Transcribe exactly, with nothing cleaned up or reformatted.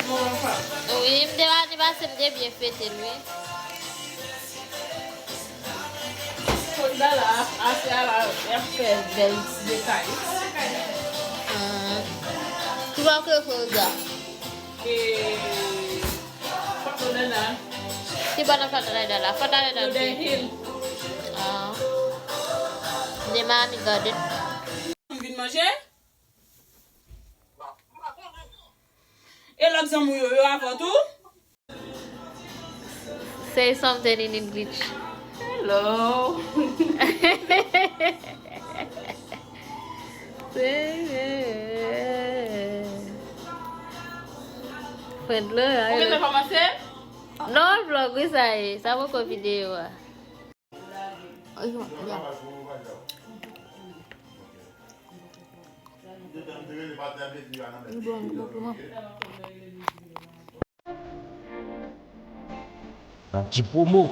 Wi, m te ane pase, m te byen fete l, wi. Fodla la, ase a la, y ap fè bèl ti dekay. Ah. Ki bò ke Fodla? E, Fodla la. Ki bò nan Fodla la? Fodla la. Northern Hills. Ah. De Miami Garden. M vin manje? E lòt zanmi w yo, yo avè w tou? Say something in English. Hello. Say it. Friend la, ou gentan kòmanse? Non, vlog, wi, sa ye. Sa poko videyo a. Li bon, li bon pou mwen. Ti pwomo.